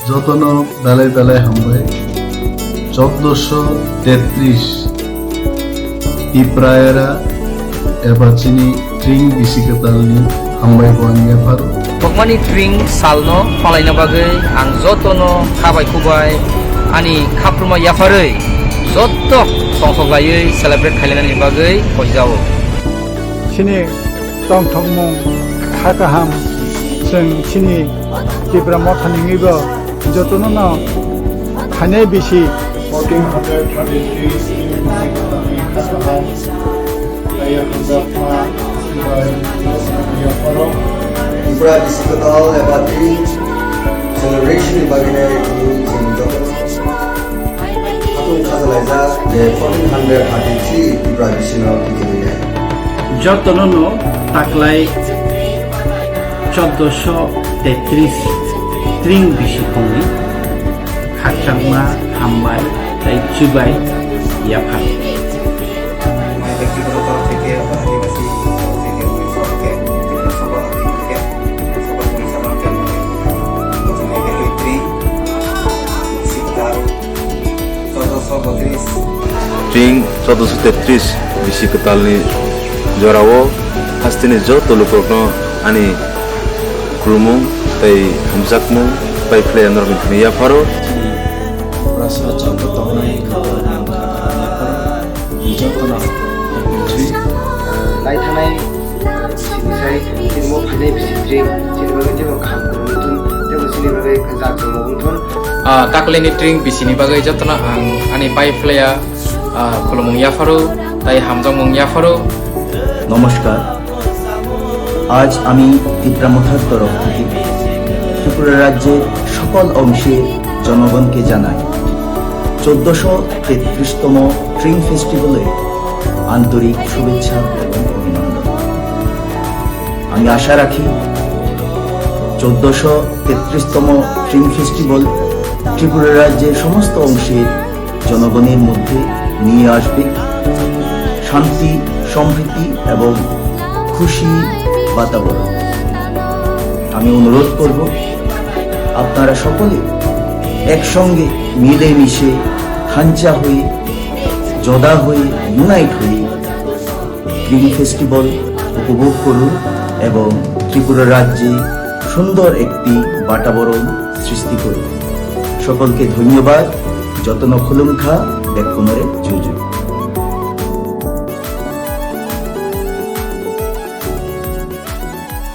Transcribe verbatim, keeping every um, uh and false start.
Jotono belai belai hambai. Chauddosho tetris Tiprayara eba chini Tring bisi kwtalni hambai bo ang yapharo. Kokmani Tring salno phalaina bagwi ang jotono khabai khubai ani khapruma yapharwi joto tongthok laiwi celebrate khailainani bagwi poijao. Chini tongthokmung kha kaham chwng chini Tipra Mothani wngwi bo jotono no phainai bisi. Fourteen hundred thirty-three Tipra Mothani kha kaham. Tipra bisi kwtal eba Tring celebration ni bagwi nai chwng joto hatung khajalaijak je fourteen hundred thirty-three Tipra bisi no kikirinai. Jotono no taklai chauddosho tetris Tring bisi phungni khakchangma hambai tei chubai yaphar. ব্যক্তিগত তরফ থেকে বা আদিবাসী তরফ থেকে আমি সবাইকে, সকল আত্মীয়কে, সকল পরিচালনাকে আমি প্রথমে এই Tring শীতকাল চৌদ্দশো বত্রিশ Tring chauddosho tetris bisi kwtalni jorao hasteni joto lukurokno ani khulumung tei hamjakmung pai phlai norokni thani yapharo. Chini Prasa joto tongnai jotono Lai thanai sinisai chini mo phainai bisi Tring chini bagwi teibo kham kwrwng wngthun teibo chini bagwi jak joma wngthun. Ah, taklini Tring bisini bagwi jotono ang ani pai phlaiya, ah, khulumung yapharo, tai hamjakmung yapharo. নমস্কার। আজ আমি তিপ্রা মথার তরফ থেকে ত্রিপুরা রাজ্যের সকল অংশের জনগণকে জানাই চোদ্দশো তেত্রিশতম ট্রিং ফেস্টিভ্যালের আন্তরিক শুভেচ্ছা এবং অভিনন্দন। আমি আশা রাখি চোদ্দশো তেত্রিশতম ট্রিং ফেস্টিভ্যাল ত্রিপুরা রাজ্যের সমস্ত অংশের জনগণের মধ্যে নিয়ে আসবে শান্তি, সম্প্রীতি এবং খুশি বাতাবরণ। আমি অনুরোধ করব আপনারা সকলে একসঙ্গে মিলেমিশে, থাঞ্চা হয়ে, জোদা হয়ে, ইউনাইট হয়ে ট্রিং ফেস্টিভ্যাল উপভোগ করুন এবং ত্রিপুরা রাজ্যে সুন্দর একটি বাতাবরণ সৃষ্টি করুন। সকলকে ধন্যবাদ। Jotono khulumkha, bekkunore juju.